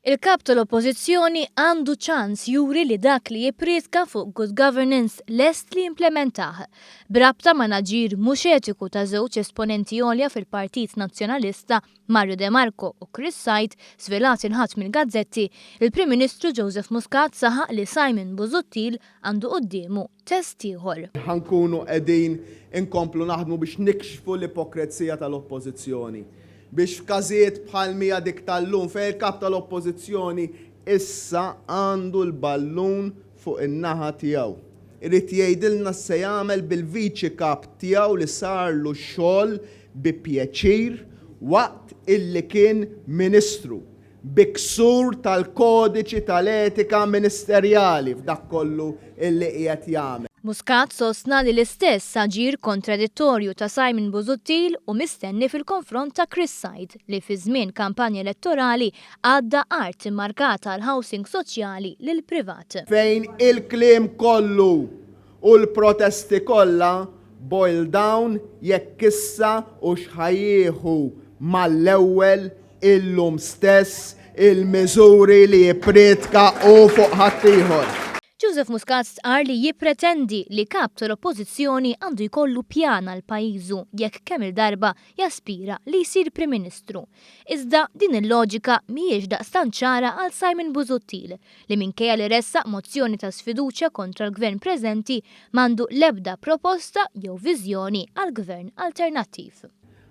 Il-Kap tal-Oppożizzjoni għandu ċans juri li dak li jipprietka fuq good governance lest li jimplementah. B'rabta mal-aġir mhux etiku ta' żewġ esponenti għolja fil-Partit Nazzjonalista, Mario De Marco u Chris Said, żvelati l-Ħadd mill-gazzetti, il-Prim Ministru Joseph Muscat saħaq li Simon Busuttil għandu quddiemu test ieħor. Ħa nkunu qegħdin inkomplu naħdmu biex nikxfu l-ipokrezija tal-Oppożizzjoni. Biex f'każijiet bħal mija dik tal-lum fejn il-Kap tal-Oppożizzjoni issa għandu l-ballun fuq in-naħa tiegħu, irid jgħidilna x'se jagħmel bil-Viċi Kap tiegħu li sarlu x-xogħol bi pjaċir waqt illi kien Ministru, bi ksur tal-kodiċi tal-etika ministerjali f'dak kollu illi qiegħed jagħmel. Muscat sostna li l-istess aġir kontradittorju ta' Simon Busuttil hu mistenni fil-konfront ta' Chris Said li fi żmien kampanja elettorali għadda art immarkata għal housing soċjali lill-privat. Fejn il-kliem kollu u l-protesti kollha boil down jekk issa hux ħa jieħu mal-ewwel illum stess il-miżuri li jipprietka hu fuq ħaddieħor. Joseph Muscat stqarr li jippretendi li Kap tal-Oppożizzjoni għandu jkollu pjan għal pajjiżu jekk kemm-il darba jaspira li jsir Prim Ministru. Iżda din il-loġika mhijiex daqstant ċara għal Simon Busuttil li minkejja li ressaq mozzjoni ta' sfiduċja kontra l-Gvern preżenti m'għandu l-ebda proposta jew viżjoni għal Gvern alternattiv.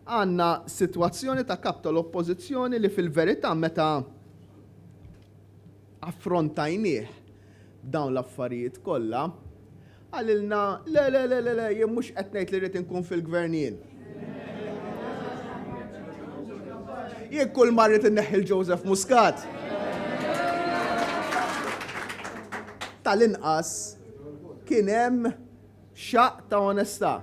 Għandna sitwazzjoni ta' Kap tal-Oppożizzjoni li fil-verità meta affrontajnieh b'dawn l-affarijiet kollha, qalilna le le le le le jien mhux qed ngħid li rrid inkun fil-gvern jien. Jien kull ma rrid inneħħi l-Joseph Muscat. Tal-inqas kien hemm xaqq ta' onestà.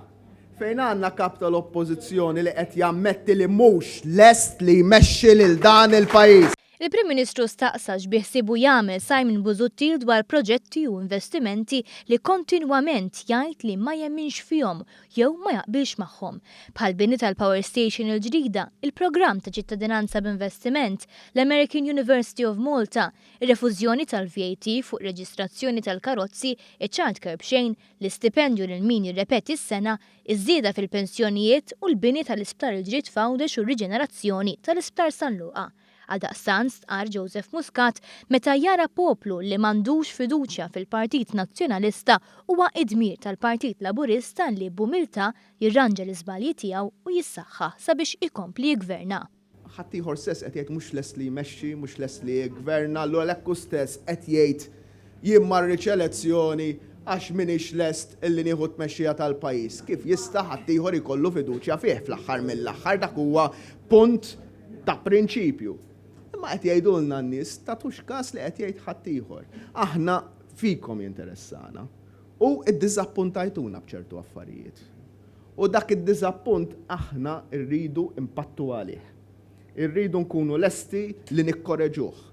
Fejn għandna Kap tal-Oppożizzjoni li qed jammetti li mhux lest li jmexxi lil dan il-pajjiż. Il-Prim Ministru staqsa x'biħsiebu jagħmel Simon Busuttil dwar proġetti u investimenti li kontinwament jgħid li ma jemminx fihom jew ma jaqbilx magħhom, bħall-bini tal-power station il-ġdida, il-programm ta' ċittadinanza b'investiment, l-American University of Malta, ir-refużjoni tal-VAT fuq reġistrazzjoni tal-karozzi, iċ-childcare b'xejn, l-istipendju lil min jirrepeti s-sena, iż-żieda fil-pensjonijiet u l-bini tal-Isptar il-ġdid f'Għawdex u r-riġenerazzjoni tal-Isptar San Luqa. Għaldaqstant, stqarr Joseph Muscat, meta jara poplu li m'għandux fiduċja fil-Partit Nazzjonalista huwa id-dmir tal-Partit Laburista li b'umiltà jirranġa l-iżbalji tiegħu u jissaħħaħ sabiex ikompli jiggverna. Ħaddieħor stess qed jgħid mhux lest li jmexxi, mhux lest li jiggverna, allura għalhekk hu stess qed jgħid jien ma rridx elezzjoni għax m'iniex lest illi nieħu t-tmexxija tal-pajjiż. Kif jista' ħaddieħor jkollu fiduċja fih? Fl-aħħar mill-aħħar dak huwa punt ta' prinċipju. Imma qed jgħidulna n-nies tagħtux każ li qed jgħid ħaddieħor. Aħna fikom jinteressana. U ddiżappuntajtuna b'ċertu affarijiet. U dak id-diżappunt aħna rridu npattu għalih. Irridu nkunu lesti li nikkoreġuh.